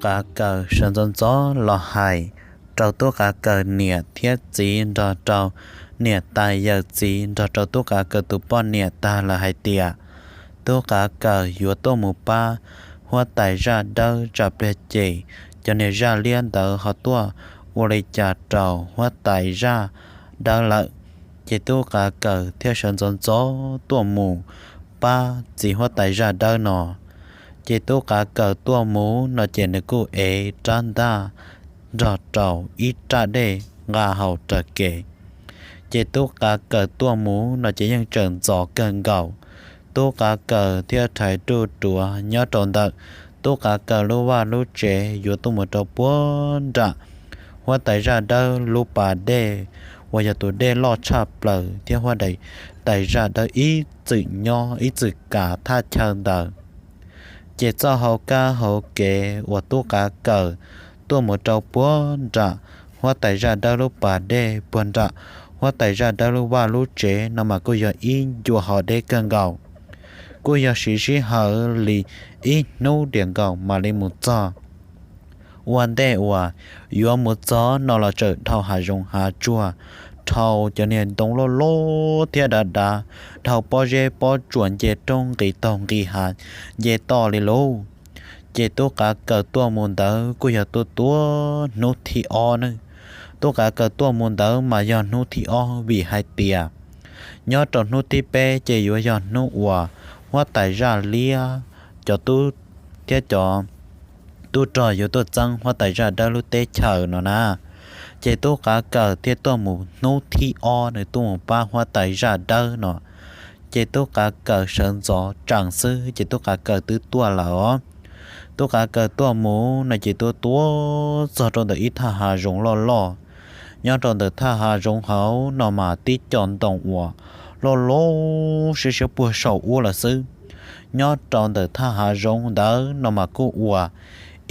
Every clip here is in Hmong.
Qav Kaws sawv ntxov ntxov los hais rau Tub Qav Kaws niam thiab txiv nrog rau niam tais yawm txiv nrog rau Tub Qav Kaws tus poj niam tag lawm hais tias, Tub Qav Kaws yuav tuaj mus pab huab tais zaj dawb tsam pliag ces cov niag zaj liab ntawd ho tuaj ua li cas rau huab tais zaj dawb lawm. Ces Tub Qav Kaws thiaj sawv ntxov ntxov tuaj mus pab txiv huab tais zaj dawb no. Ces Tub Qav Kaws tuaj mus no ces nws kuj ev rab ntaj nrog rau ib raj dej nqa hauv raws kev. Ces Tub Qav Kaws tuaj mus no ces yeej tseem ntxov kawg nkaus. Tub Qav Kaws thiaj rhais ruj ruav nyob rau ntawm Tub Qav Kaws lub vaj lub tsev yuav tuaj mus rau puag nram huab tais zaj dawb lub pas dej uas yog tus dej loj tshaj plaws thiab huab tais zaj dawb ib txwm nyob ib txwm kav thaj chaw ntawd. Ces txoj hauv kab hauv kev uas Tub Qav Kaws tuaj mus rau puag nram huab tais zaj dawb lub pas dej puag nram huab tais zaj dawb lub vaj lub tsev no mas kuj yog ib ncua hov deb kawg nkaus. Kuj yog siv sij hawm li ib hnub diam nkaus mam li mus txog. Ua ntej uas yuav mus txog no los tseem dhau hav zoov hav tsuag, dhau cov niag ntoo loj loj thiab dav dav, dhau pob zeb pob tsuas nce roob nqis taug nqis hav nce toj li lauj. Ces Tub Qav Kaws tuaj mus ntawd kuj yog tuaj tuaj hnub thib ob ne. Tub Qav Kaws tuaj mus ntawd mas yog hnub thib ob vim hais tias nyob rau hnub thib peb ces yuav yog hnub uas huab tais zaj liab cov tub thiab cov tub rog yuav tuaj txeeb huab tais zaj dawb lub teb chaws no na. Ces Tub Qav Kaws thiaj tuaj mus hnub thib ob nws tuaj mus pab huab tais zaj dawb no. Ces Tub Qav Kaws sawv ntxov tsees xwb ces Tub Qav Kaws twb tuaj lawm os. Tub Qav Kaws tuaj mus no ces tuaj tuaj txog rau ntawm ib thaj hav zoov loj loj. Nyob rau ntawm thaj hav zoov hauv no mas tib co ntoo uas loj loj siab siab puag saum ub lawm xwb. Nyob rau ntawm thaj hav zoov ntawd no mas kuj ua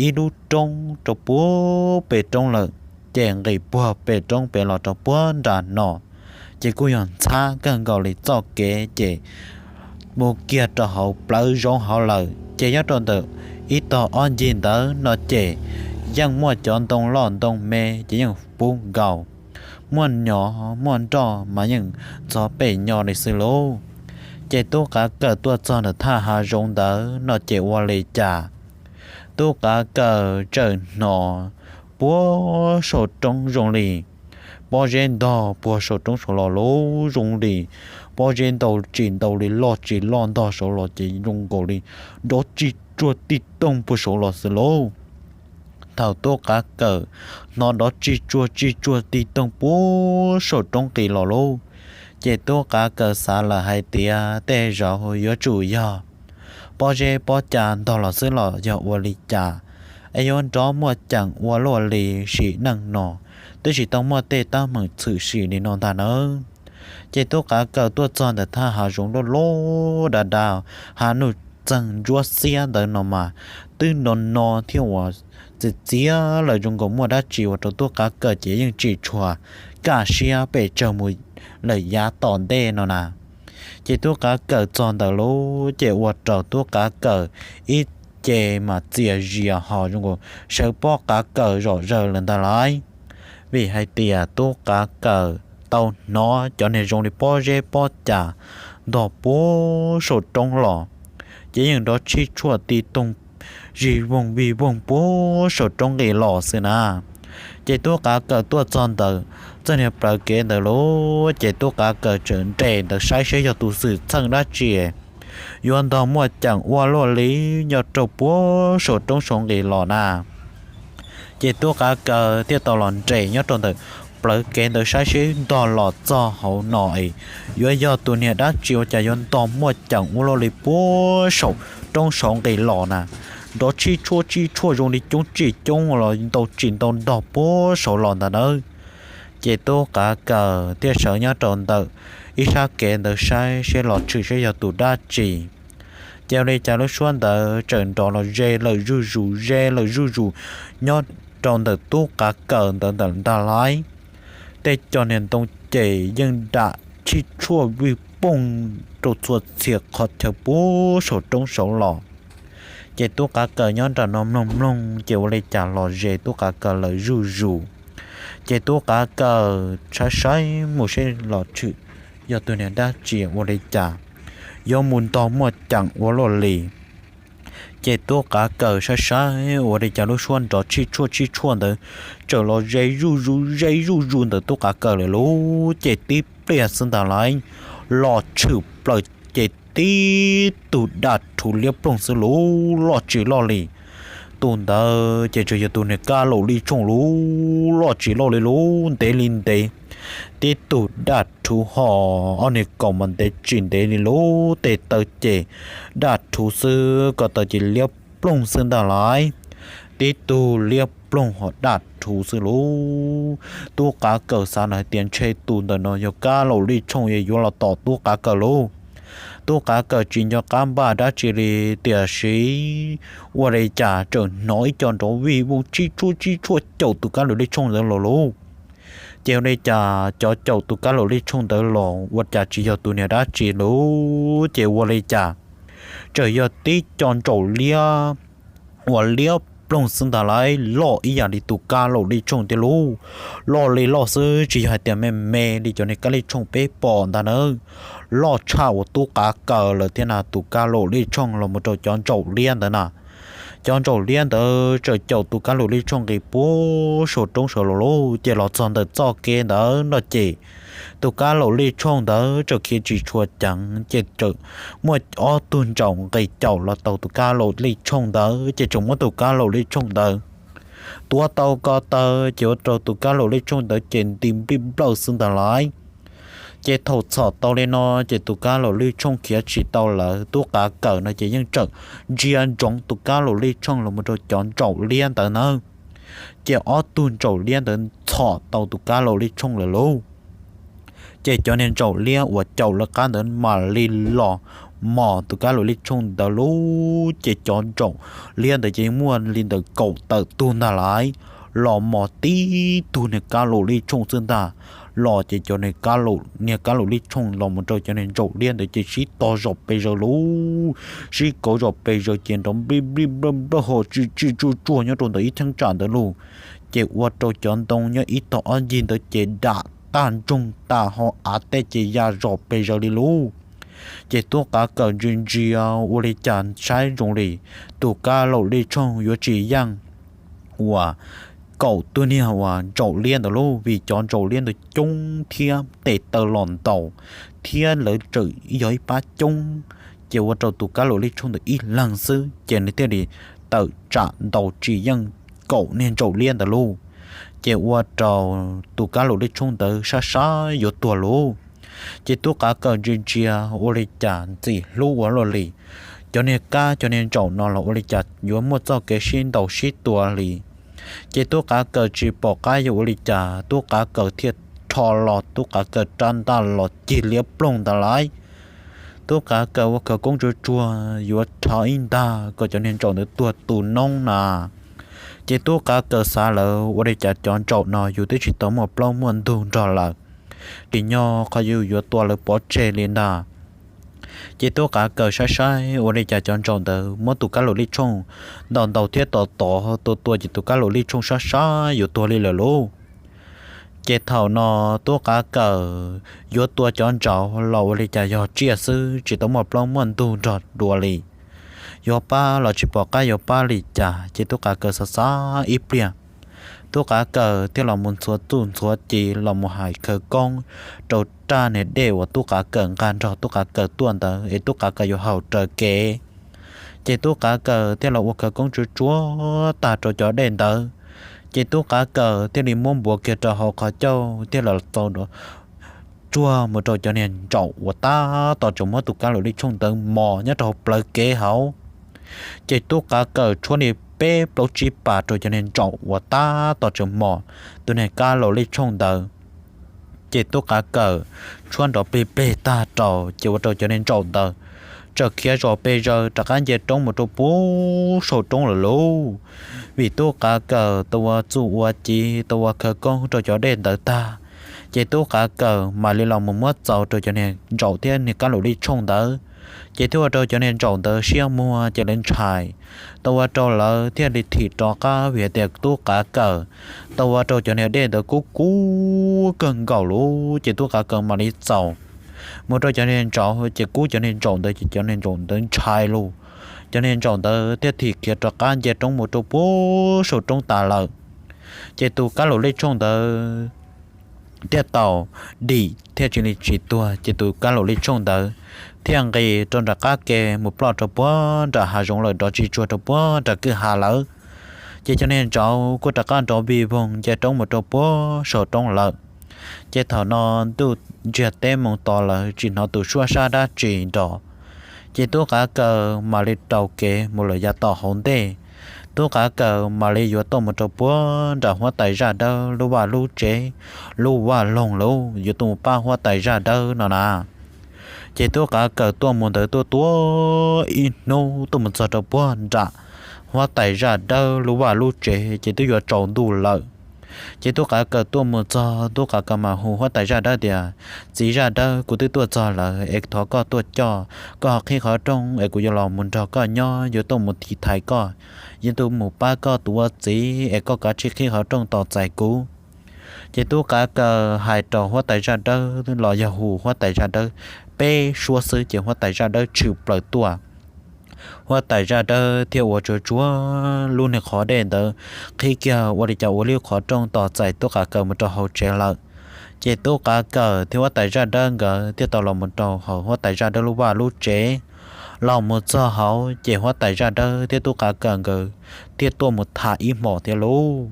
ib lub roob rau puag pem roob lawm, ces nqis puag pem roob pem los rau puag nram no, ces kuj yog ntxhab kawg nkaus li txoj kev ces mus kiag rau hauv plawv zoov hauv lawm. Ces nyob rau ntawm ib tog ob ncig ntawd no ces yeej muaj cov ntoo loj ntoo me ces yeej pub nkaus, muaj nyom muaj nroj mas yeej ntxhov pem nyo li xwb lauj. Ces Tub Qav Kaws tuaj txog ntawm thaj hav zoov ntawd no ces ua li cas Tub Qav Kaws txawm hnov puag saum roob zoo li pob zeb ntog puag saum roob saud los lauj, zoo li pob zeb ntau tsis ntau li loj tsis loj ntog saud los ces zoo nkaus li nrov tsis tsuag ti toog puag saud los xwb lauj. Thaum Tub Qav Kaws hnov nrov tsis tsuag tsis tsuag ti toog puag saum roob nqis los lauj, ces Tub Qav Kaws xav lawm hais tias tej zaum yuav tsum yog pob zeb pob ca ntog los xwb los yog ua li cas es yuav nrov muaj ceem ua luaj li sim neej no, twb tsis tau muaj tej teeb meem tshwm sim li no ntag nawb. Ces Tub Qav Kaws tuaj txog ntawm thaj hav zoov loj loj dav dav, hav nuj txeeg ntsuab xiab ntawd no mas twb no no thiab uas txias txias lawm, zoo nkaus muaj dab tsi ua rau Tub Qav Kaws ces yeej tsis tshua kaj siab pes tsawg mus lawm yav tom ntej no na. Ces Tub Qav Kaws txog ntawd lauj, ces ua rau Tub Qav Kaws ib ce mas txias zias ho zoo nkaus sawv pob Qav Kaws zom zaws lawm ntag lauj. Vim hais tias Tub Qav Kaws tau hnov cov niag zoo li pob zeb pob ca ntog puag saum roob los, ces yeej nrov tshib tshuaj ti toog zig voog vig voog puag saum roob nqis los xwb na. Ces Tub Qav Kaws tuaj txog ntawm txoj niag plawv kev ntawd lauj, ces Tub Qav Kaws txawm nres ntawd saib seb yog tus xwm txheej dab tsi yuav ntog muaj ceem ua luaj li nyob rau puag saum roob saud nqis los na. Ces Tub Qav Kaws thiaj tau los nres nyob rau ntawm plawv kev ntawd saib seb ntog los txog hauv no es yuav yog tus niag dab tsi ua cas yuav ntog muaj ceem ua luaj li puag saum roob saud nqis los na. Nrov tshib tshuaj tshib tshuaj zoo li coob tsis coob los ntau tsis ntau ntog puag saud los ntag nawb. Ces Tub Qav Kaws thiaj sawv nyob rau ntawm ib sab kev ntawd saib seb los tshwm seb yog tus dab tsi. Ces ua li cas lub suab ntawd txawm nrov los ze lawm zuj zus ze lawm zuj zus nyob rau ntawm Tub Qav Kaws ntawd ntawm ntag lauj. Tej co niag ntoo ces yeej nram tshib tshuaj vij pooj rau txhua txhia qhov chaw puag saum roob saud los. Ces tub qav kawm nyob nram no mloog mloog ces ua li cas los ze tub qav kawm lawm zuj zus. Ces tub qav kawm saib saib mus seb los tshwm yog tus niag dab tsi ua li cas yuav mus ntog muaj ceem ua luaj li. Ces tub qav kawm saib saib ua li cas lub suab nrov tshij tshuaj tshij tshuaj ntawd txawm los ze zuj zus ze zuj zus ntawm tub qav kawm lawm lauj. Ces tib pliag xwb ntag lauj, los tshwm plaws ces tib tug daj rhuv liab ploog xwb lauj, loj tsis loj li. Tus ntawd ces tseem yog tus niag kab laum lij tshooj lauj, loj tsis loj li lauj, ntev li ntev. Tib tug daj rhuv ho ob niag kaus mas ntev tsis ntev li lauj, tes taw ces daj rhuv xwb, ko taw ces liab ploog xwb ntag lauj. Tib tug liab ploog ho daj rhuv xwb lauj. Tub qav kawm xav na hais tias ntshe tus ntawm no yog kab laum lij tshooj yuav los tom tub qav kawm lauj. Tub qav kawm tsis nco qab npaj dab tsi li, tiam sis ua li cas tseem hnov ib co nrov vij voog tsib tshuaj tsib tshuaj caum tus kab laum lij tshooj ntawd los lauj. Ces ua li cas cov caum tus kab laum lij tshooj ntawd los ua cas tsis yog tus niag dab tsi lauj, ces ua li cas tseem yog tib co ntsaum liab uas liab ploog xwb ntag lauj, loj ib yam li tus kab laum lij tshooj thiab lauj. Loj li loj xwb, tsis yog hais tias me me li cov niag kab lij tshooj peb pom ntag nawb, loj tshaj uas tub qav kawm lawm thiab na. Tus kab laum lij tshooj los mus rau cov ntsaum liab ntawd na. Cov ntsaum liab ntawd tseem caum tus kab laum lij tshooj nqis puag saum roob sawv los lauj, ces los txog ntawm txoj kev ntawd no ces tus kab laum lij tshooj ntawd tseem khiav tsis tshua ceev, ces tseem muaj ob tug ntsaum nqis caum los tau tus kab laum lij tshooj ntawd, ces tseem muab tus kab laum lij tshooj ntawd tuav tau ko taw, ces ua rau tus kab laum lij tshooj ntawd ces nti nplij nplawj xwb ntag lauj. Ces thaum txhom tau li no ces tus kab laum lij tshooj khiav tsis tau lawm, tub qav kawm no ces yeej tseem ntsia ntsoov tus kab laum lij tshooj los mus rau cov ntsaum liab ntawd nawb. Ces ob tug ntsaum liab ntawd txhom tau tus kab laum lij tshooj lawm lauj. Ces cov niag ntsaum liab uas caum lawv qab ntawd mam li los mos tus kab laum lij tshooj ntawd lauj. Ces cov ntsaum liab ntawd ces muaj li ntawm kaum tawm tug ntag lauj, los mos tib tug niag kab laum lij tshooj xwb ntag. Los ces cov niag kab laum lij tshooj los mus rau cov niag ntsaum liab ntawd ces sib tog zom pes zaws lauj, sib kauv zom pes zaws ces nrov nplij nplij nplawj nplawj ho tsij tsij tsuj tsuag nyob rau ntawm ib cheeb tsam ntawd lauj. Ces ua rau cov ntoo nyob ib tog ob ncig ntawd ces dam tag ntsoog tas ho av tej ces ya zom pes zaws li lauj. Ces tub qav kawm ntsia ntsia ua li cas saib zoo li tus kab laum lij tshooj yuav tsis yeej uas kaum tug niag uas ntsaum liab ntawd lauj, vim cov ntsaum liab ntawd coob thiab tes taw los ntaus thiab lawv tseem yog ib pab coob, ces ua rau tus kab laum lij tshooj ntawd ib leeg xwb ces nws thiaj li tawm tsam ntaus tsis yeej kaum niag ntsaum liab ntawd lauj. Ces ua rau tus kab laum lij tshooj ntawd sab sab yuav tuag lauj. Ces tub qav kawm ntsia ntsia ua li cas ntxim hlub ua luaj li, cov niag kab cov niag ntsaum no los ua li cas yuav muaj txoj kev sib ntaus sib tua li. Ces tub qav kawm tsis pom qab yuav ua li cas, tub qav kawm thiaj rho los, tub qav kawm rab ntaj los cig liab ploog ntag lauj. Tub qav kawm ua khawv koob tsuag tsuag yuav rho ib ntag kom cov niag ntsaum ntawd tuag tu noob na. Ces tub qav kawm xav lawm ua li cas cov ntsaum no yus twb tsis tau muaj plaub muaj ntug nrog lawm, tsis nyob qhov yus yuav tua lawv pov tseg li ntag. Ces tub qav kawm saib saib ua li cas cov ntsaum ntawd muab tus kab laum lij tshooj ntaus ntaus thiab tos tos tua tua ces tus kab laum lij tshooj sab sab yuav tuag li lawm lauj. Ces thaum no tub qav kawm yuav tua cov ntsaum los ua li cas yog tsiaj xwb tsis tau muaj plaub muaj ntug nrog dua li. Yuav pab los tsis pom qab yuav pab li cas ces tub qav kawm xav xav ib pliag, tub qav kawm thiaj los mus ntxhuav txuj ntxhuav ci los mus hais khawv koob rau raj niag dej uas tub qav kawm nqa nrog tub qav kawm tuaj ntawd es tub qav kawm yuav haus raws kev. Ces tub qav kawm thiaj los ua khawv koob tsuag tsuag tag rau cov dej ntawd. Ces tub qav kawm thiaj li muab npuav kiag rau hauv qhov ncauj thiaj los txaus tsuag mus rau cov niag ntsaum uas tab tom tseem muab tus kab laum lij tshooj ntawd mos nyob rau hauv plawv kev hauv. Ces tub qav kawm tshuab li peb plaub tsib pas rau cov niag ntsaum uas tab tom tseem mos tus niag kab laum lij tshooj ntawd. Ces tub qav kawm tshuab nrov plig plig tag rau ces ua rau cov niag ntsaum ntawd txawm khiav zom pes zaws rov qab nce roob mus rau puag saum roob lawm lauj. Vim tub qav kawm tau ua txuj ua ci tau ua khawv koob rau cov dej ntawd tag, ces tub qav kawm mam li los mus muab txaus rau cov niag ntsaum thiab niag kab laum lij tshooj ntawd. Ces thiaj ua rau cov niag ntsaum ntawd siab muag ces lawv ntshai, tau ua rau lawv thiaj li thim rov qab vim hais tias tub qav kawm tau ua rau cov niag dej ntawd kub kub kawg nkaus lawm ces tub qav kawm mam li txaus mus rau cov niag ntsaum ces kub cov niag ntsaum ntawd ces cov niag ntsaum ntawd ntshai lawm. Cov niag ntsaum ntawd thiaj thim khiav rov qab nce roob mus rau puag saum roob tas lawm. Ces tus kab laum lij tshooj ntawd thiaj tau dim thiaj tsis li tsis tuag ces tus kab laum lij tshooj ntawd thiaj nqis rau nram qab ke mus ploj rau puag nram hav zoov lawm, nrov tsis tsuag rau puag nram kwj ha lawm. Ces cov niag ntsaum kuj rov qab nrov vij voog nce roob mus rau puag saum roob lawm. Ces thaum no ntuj ntsiag teb moo to lawm tsis hnov tus suab sab dab tsi nrov. Ces tub qav kawm mam li rau kev mus lawm yav tom hauv ntej. Tub qav kawm mam li yuav tuaj mus rau puag nram huab tais zaj dawb lub vaj lub tsev, lub vaj loog lawm yuav tuaj mus pab huab tais zaj dawb no na. Ces tub qav kawm tuaj mus ntawd tuaj tua ib hnub tuaj mus txog rau puag nram huab tais zaj dawb lub vaj lub tsev ces twb yuav tsaus ntuj lawm. Ces tub qav kawm tuaj mus txog, tub qav kawm mas hu huab tais zaj dawb tias, Txiv zaj dawb, kuv twb tuaj txog lawm es thov koj tuaj coj, koj ho qhib qhov rooj es kuv yuav los mus nrog koj nyob, yuav tuaj mus tiv thaiv koj, yuav tuaj mus pab koj tus ua txiv es koj kav tsij qhib qhov rooj tos txais kuv. Ces tub qav kawm hais rau huab tais zaj dawb los yog hu huab tais zaj dawb peb suab xwb ces huab tais zaj dawb tshwm plaws tuaj. Huab tais zaj dawb thiaj ua tsuag tsuag lub niag qhov dej ntawd, qhib kiag ua li cas ua li qhov rooj tos txais tub qav kawm mus rau hauv tsev lawm. Ces tub qav kawm thiab huab tais zaj dawb nkawd thiaj tau los mus rau hauv huab tais zaj dawb lub vaj lub tsev. Los mus txog hauv ces huab tais zaj dawb thiab tub qav kawm nkawd thiaj tuaj mus tham ib hmos thiab lauj.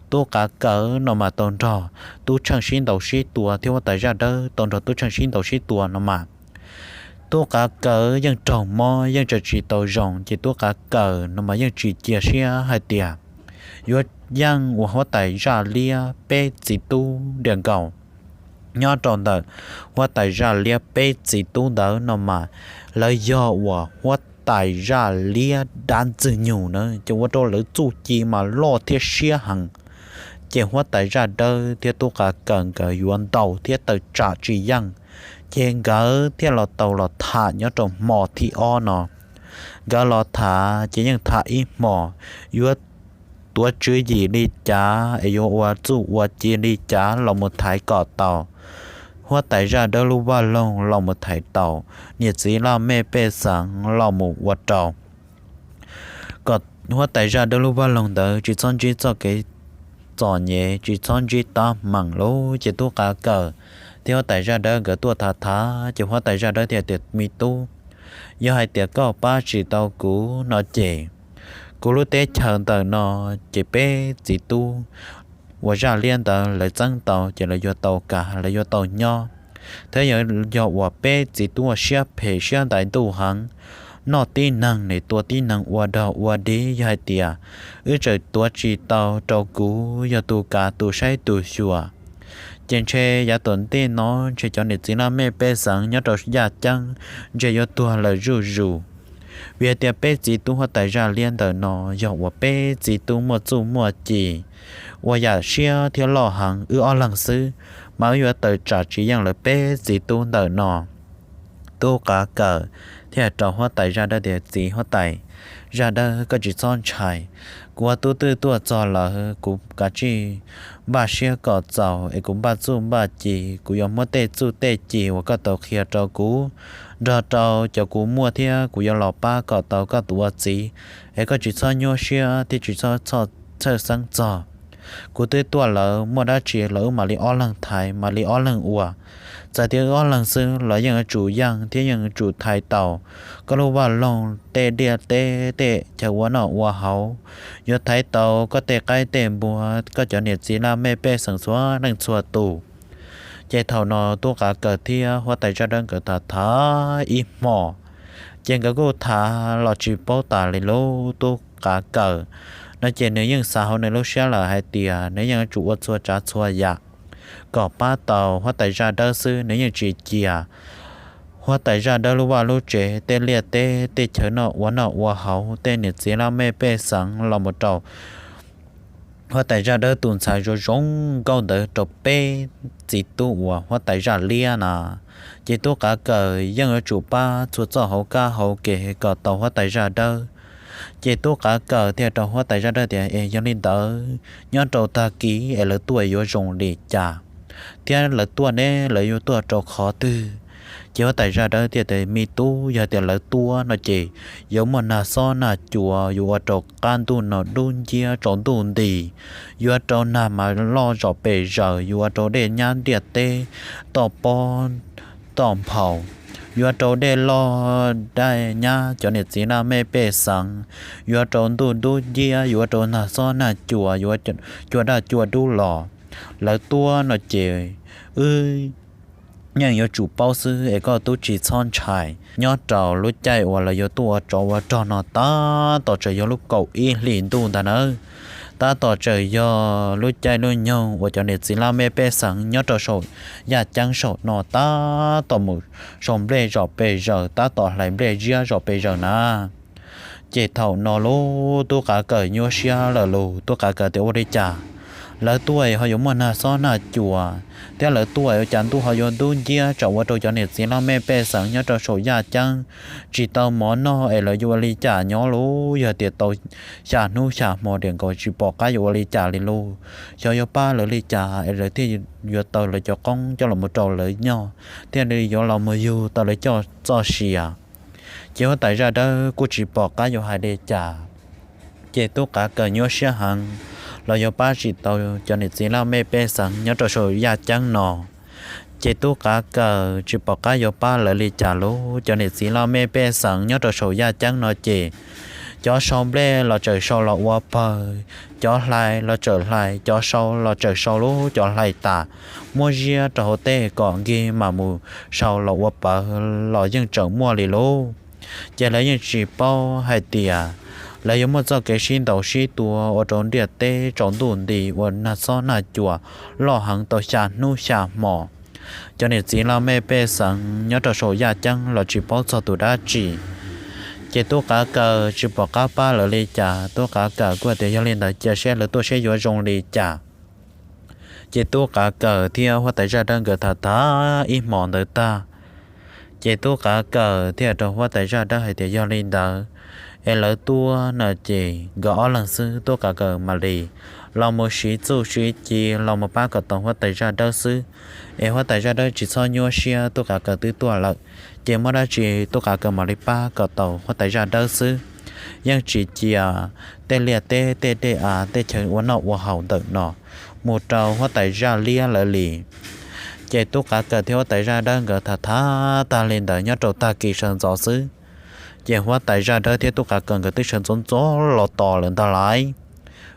Tub qav kawm no mas tau nrog tub tsheej sib ntaus sib tua thiab huab tais zaj dawb tau nrog tub tsheej sib ntaus sib tua no mas tub qav kawm yeej raug mob yeej tsis tau zoo ces tub qav kawm no mas yeej tsis cia siab hais tias yuav yeej ua huab tais zaj liab peb txiv tub diam nkaus. Nyob rau ntawm huab tais zaj liab peb txiv tub ntawd no mas lawv yog uas huab tais zaj liab dab ntxwg nyoog na ces ua rau lawv txuj ci mas loj thiab siab heev. Ces huab tais zaj dawb thiab tub qav kawm nkawd yuav ntaus thiab tawm tsam tsis yeej, ces nkawd thiaj los tau los tham nyob rau hmo thib ob no. Nkawd los tham ces yeej tham ib hmos, yuav tuav tswv yim li cas es yuav ua txuj ua ci li cas los mus thaiv kom tau huab tais zaj dawb lub vaj loog los mus thaiv tau niam txiv laj mej pej xeem los mus ua rau kom huab tais zaj dawb lub vaj loog ntawd tsis txhob ntsib txoj kev txom nyem tsis txhob ntsib teeb meem lawm. Ces tub qav kawm thiab huab tais zaj dawb nkawd tuaj tham tham ces huab tais zaj dawb thiaj tias, Me tub, yog hais tias koj pab tsis tau kuv no ces kuv lub teb chaws ntawm no ces peb txiv tub uas zaj liab ntawd lawv txeeb tau ces lawv yuav tau kav lawv yuav tau nyob. Thiab yog uas peb txiv tub uas siab phem siab ntais ntuj heev, noj tib neeg nim tua tib neeg ua dog ua dig, yog hais tias wb tseem tuav tsis tau rau kuv yog tus kav tus saib tus xyuas ces ntshe yav tom ntej no ntshe cov niam txiv laj mej pej xeem nyob rau yaj ceeb ntshe yuav tuag lawm zuj zus. Vim hais tias peb txiv tub huab tais zaj liab ntawm no yog uas peb txiv tub muaj txuj muaj ci uas yam siab thiab loj heev, wb ob leeg xwb mas wb yuav tawm tsam tsis yeej lawv peb txiv tub ntawm no. Tub qav kawm thiaj hais rau huab tais zaj dawb tias, Txiv huab tais zaj dawb, koj tsis txhob ntshai, kuv ua tub twb tuaj txog lawm, kuv kav tsij npaj siab kom txaus es kuv npaj txuj npaj ci, kuv yuav muab tej txuj tej ci uas koj tau qhia rau kuv nrog rau cov kuv muaj thiab kuv yuav los pab kom tau koj tus ua txiv, es koj tsis txhob nyuaj siab thiab tsis txhob txhawj xeeb txog. Kuv twb tuaj lawm, muaj dab tsi los wb mam li ob leeg thaiv mam li ob leeg ua. Txawm tias wb ob leeg xwb los yeej yuav tsum yeej thiab yeej yuav tsum thaiv tau koj lub vaj loog, tej liaj teb, tej chaw ua noj ua haus, yuav thaiv tau koj tej qaib tej npua, koj cov niam txiv laj mej pej xeem txhua leej txhua tus. Ces thaum no tub qav kawm thiab huab tais zaj dawb nkawd tham tham ib hmos, ces nkawd kuj tham los tsis paub tas li lub tub qav kawm no ces nws yeej xav hauv nws lub siab lawm hais tias nws yeej yuav tsum ua txhua tsav txhua yam kom pab tau huab tais zaj dawb xwb, nws yeej tsis cia huab tais zaj dawb lub vaj lub tsev, tej liaj teb, tej chaw noj ua noj ua haus, tej niam txiv laj mej pej xeem los mus rau huab tais zaj dawb tus ntxhais zoo zoo nkauj ntawd rau peb txiv tub uas huab tais zaj liab na. Ces tub qav kawm yeej yuav tsum pab txhua txoj hauv kab hauv kev kom tau huab tais zaj dawb. Ces tub qav kawm thiaj rau huab tais zaj dawb tias, Es yog li ntawd, nyob rau tag kis es lawv tuaj yuav zoo li cas, thiab lawv tuaj ne lawv yuav tuaj rau qhov twg? Ces huab tais zaj dawb thiaj tias, Me tub, yog tias lawv tuaj no ces yuav muaj nag xob nag cua yuav ua rau qab ntuj no dub nciab tsaus ntuj nti, yuav rau nag mas loj zom pes zaws, yuav ua rau dej nyab ntiaj teb toj pob toj nphau, yuav rau dej loj dej nyab cov niam txiv laj mej pej xeem, yuav rau ntuj dub nciab, yuav rau nag xob nag cua, yuav cua daj cua dub los. Lawv tuaj no ces wb yeej yuav tsum paub xwb es koj tub tsis txhob ntshai. Nyob rau lub caij uas lawv yuav tuaj ua tsov ua rog no tab tom tseem yog lub kaum ib hlis ntuj ntag nawb. Tab tom tseem yog lub caij lub nyoog uas cov niam txiv laj mej pej xeem nyob rau saum yaj ceeb saum no tab tom mus sau nplej zom pes zaws, tab tom hlais nplej ziab zom pes zaws na. Ces thaum no lub tub qav kawm nyuaj siab lawm lus, tub qav kawm tias, Ua li cas lawv tuaj ho yuav muaj nag xob nag cua, thiab lawv tuaj ua cas ntuj ho yuav dub nciab tsam ua rau cov niam txiv laj mej pej xeem nyob rau saum yaj ceeb tsis tau mov noj es lawv yuav ua li cas nyob lub? Yog tias tau xya hnub xya hmo tiam nkaus tsis pom qab yuav ua li cas li lub. Xyov yuav pab lawv li cas es lawv thiaj yuav tau lawv cov qoob coj los mus rau lawv noj, thiaj li yuav los mus yug tau lawv cov txoj sia. Ces huab tais zaj dawb kuj tsis pom qab yuav hais li cas. Ces tub qav kawm nyuaj siab heev, los yuav pab tsis tau cov niam txiv laj mej pej xeem nyob rau saum yaj ceeb no. Ces tub qav kawm tsis pom qab yuav pab lawv li cas lub. Cov niam txiv laj mej pej xeem nyob rau saum yaj ceeb no ces cov sau nplej los tseem sau los ua pawg, cov hlais los tseem hlais, cov sau los tseem sau lub, cov hlais tas muab ziab rau hauv teb kom nkig mam mus sau los ua pawg los yeej tseem muaj li lub. Ces lawv yeej tsis paub hais tias lawv yuav muaj txoj kev sib ntaus sib tua ua rau ntiaj teb tsaus ntuj nti ua nag xob nag cua loj heev tau xya hnub xya hmo. Cov niam txiv laj mej pej xeem nyob rau saum yaj ceeb los tsis paub txog tus dab tsi. Ces tub qav kawm tsis pom qab pab lawv li cas, tub qav kawm kuj tias, Yog li ntawd cia seb lawv tuaj seb yuav zoo li cas. Ces tub qav kawm thiab huab tais zaj dawb nkawd tham tham ib hmos ntawd tag, ces tub qav kawm thiaj rau huab tais zaj dawb hais tias, Yog li ntawd es lawv tuaj no ces nkawd ob leeg xwb, tub qav kawm mam li los mus siv txuj siv ci los mus pab kom tau huab tais zaj dawb xwb. Es huab tais zaj dawb tsis txhob nyuaj siab, tub qav kawm twb tuaj lawm, ces muaj dab tsi tub qav kawm mam li pab kom tau huab tais zaj dawb xwb. Yeej tsis cia tej liaj teb tej dej av tej chaw ua noj ua haus ntawm no mus rau huab tais zaj liab lawv li. Ces tub qav kawm thiab huab tais zaj dawb nkawd tham tham tag li ntawd nyob rau tag kis sawv ntxov xwb, ces huab tais zaj dawb thiab tub qav kawm nkawd twb sawv ntxov ntxov los tos lawm ntag lauj.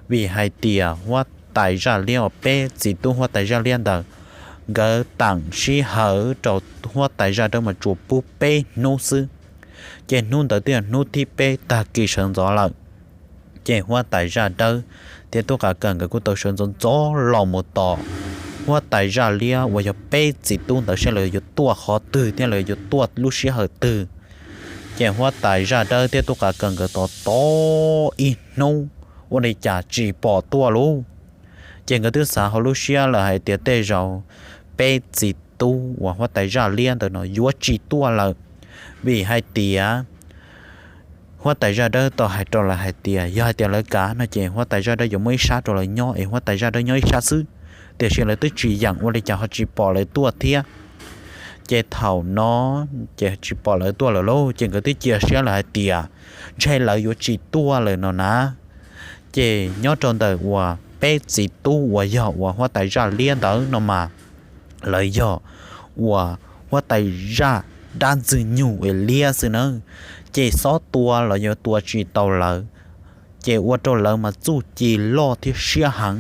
Vim hais tias huab tais zaj liab uas peb txiv tub huab tais zaj liab ntawd, nkawd teem sij hawm rau huab tais zaj dawb mas tsuas pub peb hnub xwb, ces hnub ntawd twb yog hnub thib peb tag kis sawv ntxov lawm. Ces huab tais zaj dawb thiab tub qav kawm nkawd kuj tau sawv ntxov ntxov los mus tos huab tais zaj liab uas yog peb txiv tub ntawd saib lawv yuav tuaj qhov twg thiab lawv yuav tuaj lub sij hawm twg. Ces huab tais zaj dawb thiab tub qav kawm nkawd tos tos ib hnub ua li cas tsis pom tuaj lub. Ces nkawd twb xav hauv lub siab lawm hais tias tej zaum peb txiv tub uas huab tais zaj liab ntawd no yuav tsis tuaj lawm, vim hais tias huab tais zaj dawb tau hais rau lawv hais tias yog hais tias lawv kav no ces huab tais zaj dawb yuav muab ib sab rau lawv nyob es huab tais zaj dawb nyob ib sab xwb. Tiam sis lawv twb tsis yeem ua li cas ho tsis pom lawv tuaj thiab. Ces thaum no ces tsis pom lawv tuaj lawm lauj, ces nkawd twb cia siab lawm hais tias ntshe lawv yuav tsis tuaj lawm no na. Ces nyob rau ntawm uas peb txiv tub uas yog uas huab tais zaj liab ntawd no mas lawv yog uas huab tais zaj dab ntxwg nyoog es liab xwb nawb, ces xob tua los yuav tua tsis tau lawv, ces ua rau lawv mas txuj ci loj thiab siab heev.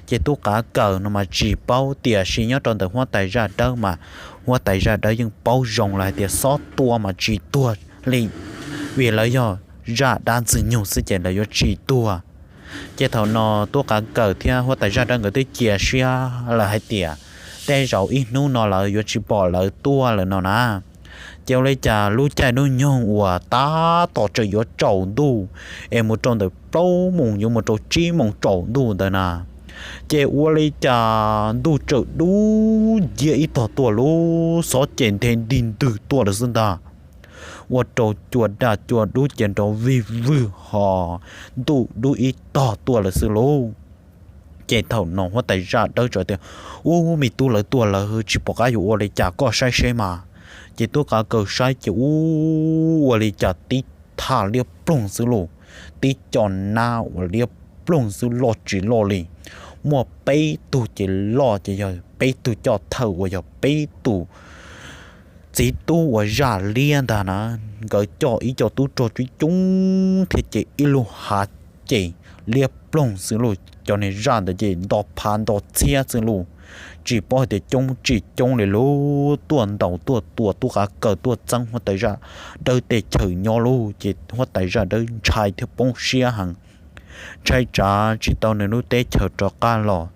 Ces tub qav kawm no mas tsis paub, tiam sis nyob rau ntawm huab tais zaj dawb mas huab tais zaj dawb yeej paub zoo lawm hais tias xob tua mas tsis tuag li, vim lawv yog zaj dab ntxwg nyoog xwb ces lawv yuav tsis tuag. Ces thaum no tub qav kawm thiab huab tais zaj dawb nkawd twb cia siab lawm hais tias tej zaum ib hnub no lawv yuav tsis pom lawv tuaj lawm no na. Ces ua li cas lub caij lub nyoog uas tab tom tseem yuav tsaus ntuj, es mus rau ntawm plaub moos yuav mus rau tsib moos tsaus ntuj ntawd na, ces ua li cas ntuj tseem dub nciab ib tog tuaj lub xov ces nthe ntig ntwg tuaj lawm xwb ntag. Ua rau cua daj cua dub ces nrov vij vwg ho ntuj dub ib tog tuaj lawm xwb lauj. Ces thaum no huab tais zaj dawb txawm tias, Ub, me tub, lawv tuaj lawm, tsis pom qab yuav ua li cas, koj saib seb mas. Ces tub qav kaws saib ces ub, ua li cas tib thaj liab ploog xwb lauj, tib co nab uas liab ploog xwb loj tsis loj li, muaj peb tug ces loj ces yog peb tug coj thawj uas yog peb tus txiv tub uas zaj liab ntag na, nkawd coj ib co tub rog coob coob thiab ces ib lub hav ces liab ploog xwb lauj, cov niag zaj ntawd ces nto phav nto txhiab xwb lauj, tsis paub hais tias coob tsis coob li lauj, tuaj ntaus tuaj tua tub qav kaws tuaj txeeb huab tais zaj dawb tej chaw nyob lauj, ces huab tais zaj dawb ntshai thiab poob siab heev, ntshai tsav tsis tau nws lub teb chaws rov qab los.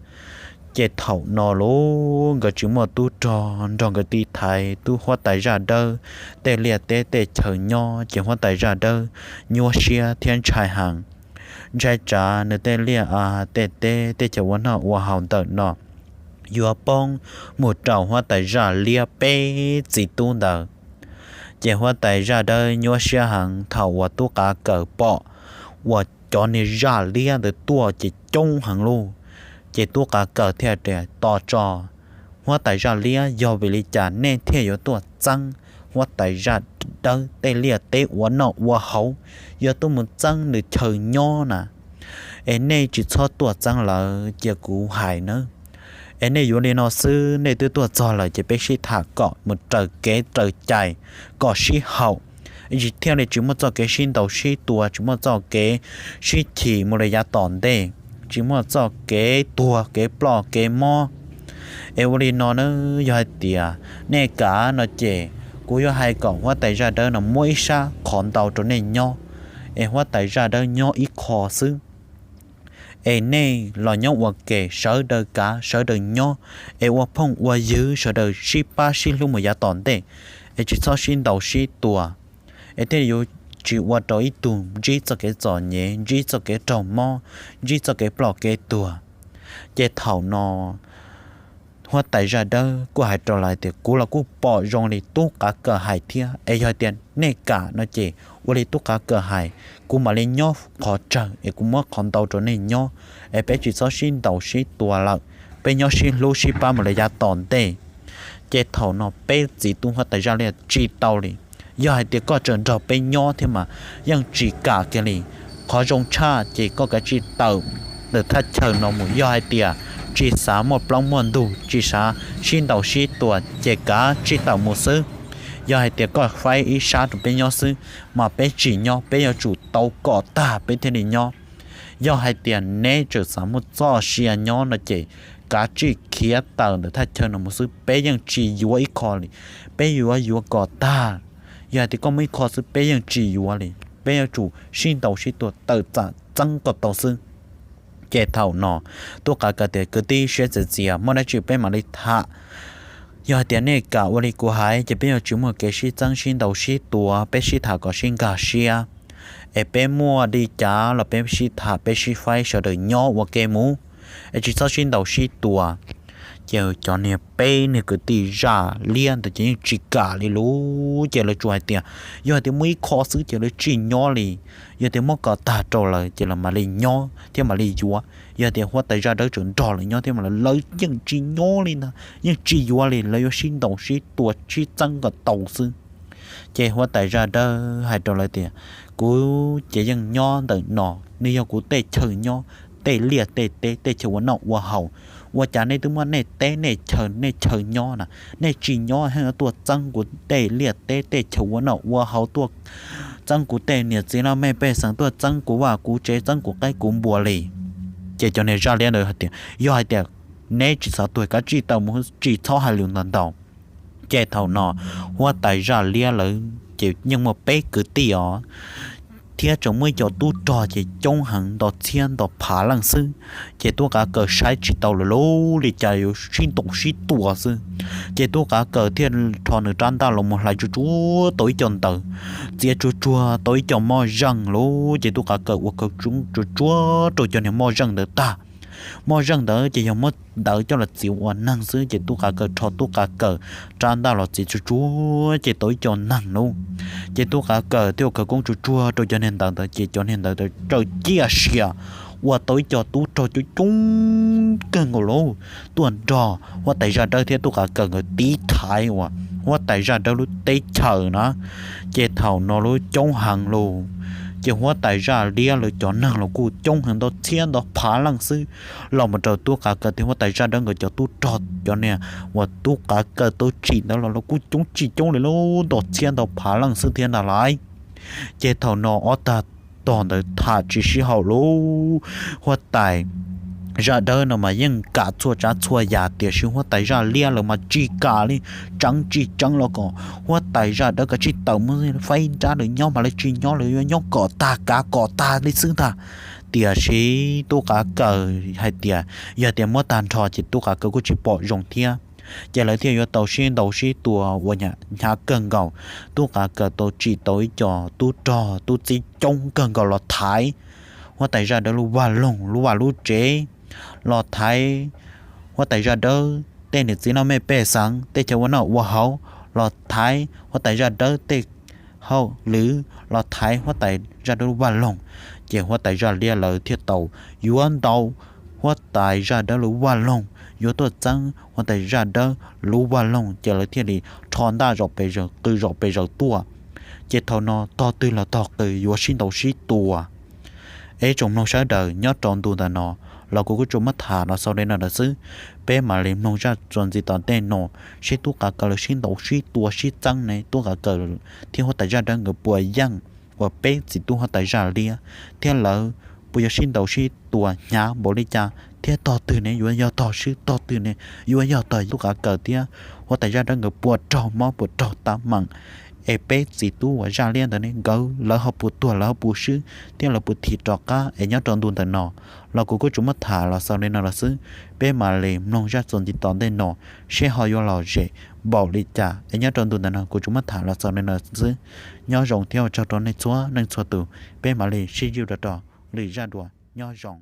Ces thaum no lauj, nkawd tsis muaj tub rog nrog nkawd tiv thaiv tub huab tais zaj dawb tej liaj teb tej chaw nyob, ces huab tais zaj dawb nyuaj siab thiab ntshai heev, ntshai tsav nws tej liaj tej teb tej chaw ua noj ua haus ntawm no yuav poob mus rau huab tais zaj liab peb txiv tub ntawd. Ces huab tais zaj dawb nyuaj siab heev thaum uas tub qav kaws pom uas cov niag zaj liab ntawd tuaj ces coob heev lauj. Ces tub qav kaws thiaj tias, Tos tso, huab tais zaj liab, yog vim li cas nej thiaj yuav tuaj txeeb huab tais zaj dawb tej liaj teb ua noj ua haus, yog tuaj mus txeeb nws chaw nyob na? Es nej tsis txhob tuaj txeeb lawm, cia kuv hais nawb. Es nej yuav li no xwb, nej twb tuaj txog lawm ces peb sib tham kom mus raws kev raws cai, kom sib haum, tsis thiaj li tsis muaj txoj kev sib ntaus sib tua, tsis muaj txoj kev sib chim mus li yav tom ntej, tsis muaj txoj kev tuag kev ploj kev mob. Es ua li no na, yog hais tias nej kam no ces kuv yuav hais kom huab tais zaj dawb no muab ib sab qhov ntau rau nej nyob, es huab tais zaj dawb nyob ib qho xwb. Es nej los nyob ua ke, sawv daws kav sawv daws nyob, es ua phooj ua ywg sawv daws sib pab sib hlub mus yav tom ntej, es tsis txhob sib ntaus sib tua, es thiaj yuav tsis ua rau ib tug ntsib txoj kev txom nyem, ntsib txoj kev raug mob, ntsib txoj kev ploj kev tuag. Ces thaum no huab tais zaj dawb kuj hais rau lawv tias, Kuv los kuj pom zoo li tub qav kaws hais thiab, es yog hais tias nej kam no ces ua li tub qav kaws hais, kuv mam li nyob qhov tsawg es kuv muab qhov ntau rau nej nyob, es peb tsis txhob sib ntaus sib tua lawm, peb nyob sib hlub sib pab mus li yav tom ntej. Ces thaum no peb txiv tub huab tais zaj liab tsis tau li, Yog hais tias koj tseem nrog peb nyob thiab mas yeej tsis kam kiag li. Qhov zoo tshaj ces koj kav tsij tawm ntawm thaj chaw no mus, yog hais tias tsis xav muaj plaub muaj ntug, tsis xav sib ntaus sib tua ces kav tsij tawm mus xwb. Yog hais tias koj faib ib sab rau peb nyob xwb mas peb tsis nyob, peb yuav tsum tau kom tag peb thiaj li nyob. Yog hais tias neb tseem xav muaj txoj sia nyob no ces kav tsij khiav tawm ntawm thaj chaw no mus xwb, peb yeej tsis yuav ib qho li, peb yuav yuav kom tag. Yog hais tias koj muaj ib qho xwb peb yeej tsis yuav li, peb yuav tsum sib ntaus sib tua tawm tsam txeeb kom tau xwb. Ces thaum no tub qav kaws tias, Kwv tij, siab txias txias, muaj dab tsi peb mam li tham. Yog hais tias nej kam ua li kuv hais ces peb yuav tsis muaj kev sib txeeb sib ntaus sib tua, peb sib tham kom sib nkag siab, es peb muaj li cas los peb sib tham peb sib faib sawv daws nyob ua ke mus, es tsis txhob sib ntaus sib tua. Ces cov niag peb niag kwv tij zaj liab ntawd ces yeej tsis kam li lub, ces lawv tsuas hais tias yog hais tias muaj ib qho xwb ces lawv tsis nyob li, yog tias muab kom tag rau lawv ces lawv mam li nyob thiab mam li yuav, yog tias huab tais zaj dawb tseem nrog lawv nyob thiab mas lawv yeej tsis nyob li ntag, yeej tsis yuav li, lawv yuav sib ntaus sib tua sib txeeb kom tau xwb. Ces huab tais zaj dawb hais rau lawv tias, Kuv ces yeej nyob ntawm no, nws yog kuv tej chaw nyob, tej liaj tej teb, tej chaw ua noj ua haus. Ua cas nej twb muab nej teb nej chaw, nej chaw nyob na, nej tsis nyob heev tuaj txeeb kuv tej liaj teb tej chaw ua noj ua haus, tuaj txeeb kuv tej niam txiv laj mej pej xeem, tuaj txeeb kuv vaj kuv tsev, txeeb kuv qaib kuv npua li? Ces cov niag zaj liab ntawd hais tias, Yog hais tias neb tsis xav tuag kav tsij tawm mus, tsis txhob hais lus ntau ntau. Ces thaum no huab tais zaj liab lawv ces yeej muaj peb kwv tij os, thiab tseem muaj ib co tub rog ces coob heev nto txhiab nto phav leej xwb. Ces tub qav kaws saib tsis tau lawm lauj, li cas yuav sib ntaus sib tua xwb. Ces tub qav kaws thiaj rho nws rab ntaj los mus hlais tsuag tsuag tau ib co ntawd, txiav tsuag tsuag tau ib co moj zeej lauj. Ces tub qav kaws ua kaw tsuag tsuag rau cov niag moj zeej ntawd tag, moj zeej ntawd ces yog muab ntawd coj los txiav ua neeg xwb. Ces tub qav kaws rho tub qav kaws rab ntaj los txiav tsuag tsuag ces tau ib co neeg lauj. Ces tub qav kaws thiaj ua kaw koob tsuag tsuag rau cov niag ntawd ntawd ces cov niag ntawd txawm ciaj sia ua tau ib co tub rog coob coob kawg nkaus lauj, tuaj nrog huab tais zaj dawb thiab tub qav kaws nkawd tib thaiv uas huab tais zaj dawb lub teb chaws na. Ces thaum no lub coob heev lauj, ces huab tais zaj liab lawv cov neeg los kuj coob heev nto txhiab nto phav leej xwb, los mus rau tub qav kaws thiab huab tais zaj dawb nkawd cov tub rog cov niag uas tub qav kaws tau tsim ntawd los los kuj coob tsis coob li lauj, nto txhiab nto phav leej xwb thiab ntag lauj. Ces thaum no ob tag tog ntawd tham tsis sib haum lauj, huab tais zaj dawb no mas yeej kam txhua tsav txhua yam tiam sis huab tais zaj liab lawv mas tsis kam li, tseev tsis tseev los kom huab tais zaj dawb kav tsij tawm mus faib nrab lawv nyob mas lawv tsis nyob, lawv yuav nyob kom tag kav kom tag li xwb ntag. Tiam sis tub qav kaws hais tias yog tias muab tag nrho ces tub qav kaws kuj tsis pom zoo thiab. Ces lawv thiaj yuav tau sib ntaus sib tua ua hnyav kawg nkaus. Tub qav kaws tau tsim tau ib co tub rog tub txib coob kawg nkaus los thaiv huab tais zaj dawb lub vaj loog lub vaj lub tsev, los thaiv huab tais zaj dawb tej niam txiv laj mej pej xeem tej chaw ua noj ua haus, los thaiv huab tais zaj dawb tej hauj lwm, los thaiv huab tais zaj dawb lub vaj loog. Ces huab tais zaj liab lawv thiaj tau yuav ntaus huab tais zaj dawb lub vaj loog, yuav tuaj txeeb huab tais zaj dawb lub vaj loog ces lawv thiaj li rho ntaj zom pes zaws qw zom pes zaws tuaj. Ces thaum no tog twg los tog qw yuav sib ntaus sib tua. Es tsoom mloog sawv daws, nyob rau ntu ntawm no los kuv kuj tsuas muab tham los xaus li no lawm xwb. Peb mam li mloog zaj txuas ntxiv tom ntej no seb tub qav kaws lawv sib ntaus sib tua sib txeeb ne, tub qav kaws thiab huab tais zaj dawb nkawd puas yeej uas peb txiv tub huab tais zaj liab, thiab lawv puas yuav sib ntaus sib tua hnyav npaum li cas thiab tog twg ne yuav yog tog swb, tog twg ne yuav yog tog. Tub qav kaws thiab huab tais zaj dawb nkawd puas raug mob puas raug tab meem, es peb txiv tub uas zaj liab ntawd ne nkawd lawv ho puas tuag lawv ho puas swb thiab lawv puas thim rov qab. Es nyob rau ntu ntawm no los kuv kuj tsuas muab tham los xaus li no lawm xwb. Peb mam li mloog zaj txuas ntxiv tom ntej no seb ho yuav lom zem npaum li cas. Es nyob rau ntu ntawm no kuv tsuas muab tham los xaus li no xwb. Nyob zoo thiab ua tsaug rau nej txhua leej txhua tus, peb mam li sib ntsib dua rau lwm zaj dua, nyob zoo.